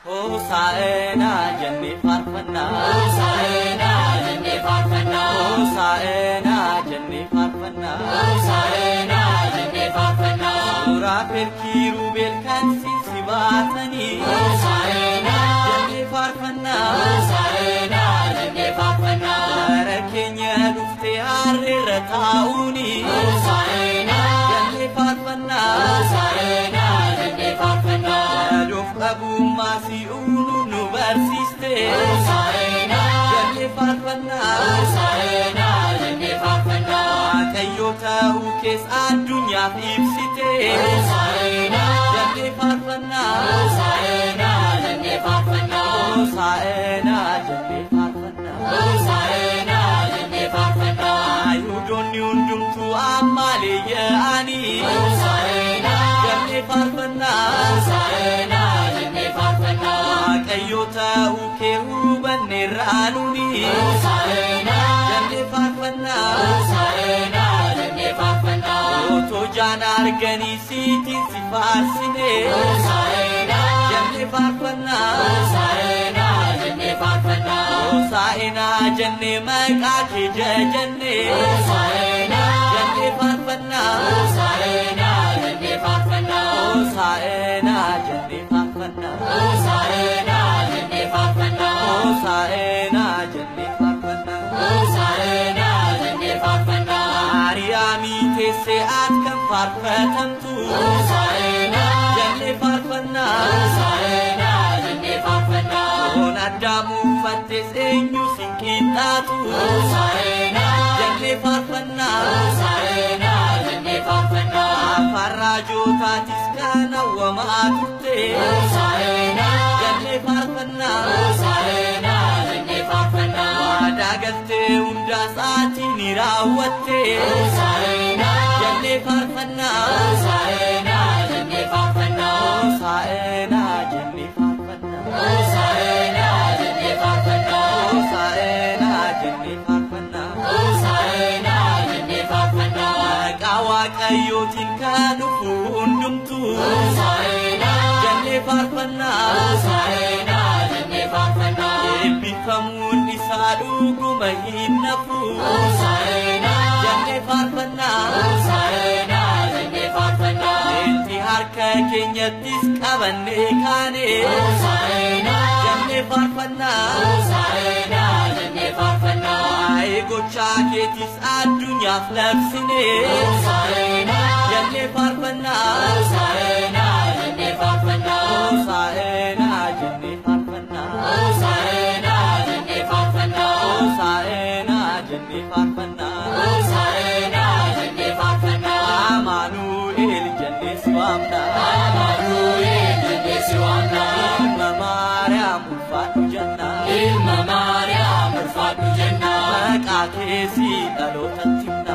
Hosaa'inaa jennee faarfannaa. Hosaa'inaa jennee faarfannaa. Hosaa'inaa jennee faarfannaa. Hosaa'inaa jennee faarfannaa. Suuraafel kiirubeel kan si baatanii. Hosaa'inaa jennee faarfannaa. Hosaa'inaa jennee faarfannaa. Bara keenya dhuftee harreerra taa'uuni. Hosaa'inaa jennee faarfannaa. Hosaa'inaa jennee faarfannaa. Yaaduuf qabummaa si uunu nu barsiiste. Hosaa'inaa jennee faarfannaa. Hosaa'inaa jennee faarfannaa. Waaqayyo ta'uu kees addunyaaf ibsite. Hosaa'inaa jennee faarfannaa. Hosaa'inaa jennee faarfannaa. Hosaa'inaa jennee faarfannaa. Hosaa'inaa jennee faarfannaa. Ayihudoonni hundumtuu ammaalee yaa'anii. Hosaa'inaa jennee faarfannaa. Hosaa'inaa jennee faarfannaa. Waaqayyo ta'uu kee hubanneerraa nuni. Hosaa'inaa jennee faarfannaa. Hosaa'inaa jennee faarfannaa. Otoo jaan arganii siitiin si faarsine. Hosaa'inaa jennee faarfannaa. Hosaa'inaa jennee faarfannaa. Hosaa'inaa jennee maqaa kee jajannee. Hosaa'inaa jennee faarfannaa. Hosaa'inaa jennee faarfannaa. Hosaa'inaa jennee faarfannaa. Hosaa'inaa jennee faarfannaa. Hosaa'inaa jennee faarfannaa. Hosaa'inaa jennee faarfannaa. Maariyaamii teessee ati kan faarfatamtu. Hosaa'inaa jennee faarfannaa. Hosaa'inaa jennee faarfannaa. Foon Addaam uffattes eenyu sin qixxaatu. Hosaa'inaa jennee faarfannaa. Hosaa'inaa jennee faarfannaa. Afaan raajotaatis kan hawwamaa turte. Hosaa'inaa jennee faarfannaa. Hosaa'inaa jennee faarfannaa. Waadaa galtee hundaa isaatii ni raawwatte. Hosaa'inaa jennee faarfannaa. Hosaa'inaa jennee faarfannaa. Hosaa'inaa jennee faarfannaa. Hosaa'inaa jennee faarfannaa. Hosaa'inaa jennee faarfannaa. Hosaa'inaa jennee faarfannaa. Maqaa Waaqayyootiin kan dhufu hundumtuu. Hosaa'inaa jennee faarfannaa. Hosaa'inaa jennee faarfannaa. Eebbifamuun isaa dhuguma hin nafu. Hosaa'inaa jennee faarfannaa. Hosaa'inaa jennee faarfannaa. Leenci harka keenyattis qabannee kaane. Hosaa'inaa jennee faarfannaa. Hosaa'inaa jennee faarfannaa. Waa'ee gochaa keetis addunyaaf labsine. Hosaa'inaa jennee faarfannaa. Hosaa'inaa jennee faarfannaa. Hosaa'inaa jennee faarfannaa. Hosaa'inaa jennee faarfannaa. Hosaa'inaa jennee faarfannaa. Hosaa'inaa jennee faarfannaa. Amaanu'el jennee si waamna. Amaanu'el jennee si waamna. Ilma Maariyaam ulfaadhu jenna. Ilma Maariyaam ulfaadhu jenna. Maqaa keessi dhalootatti himna.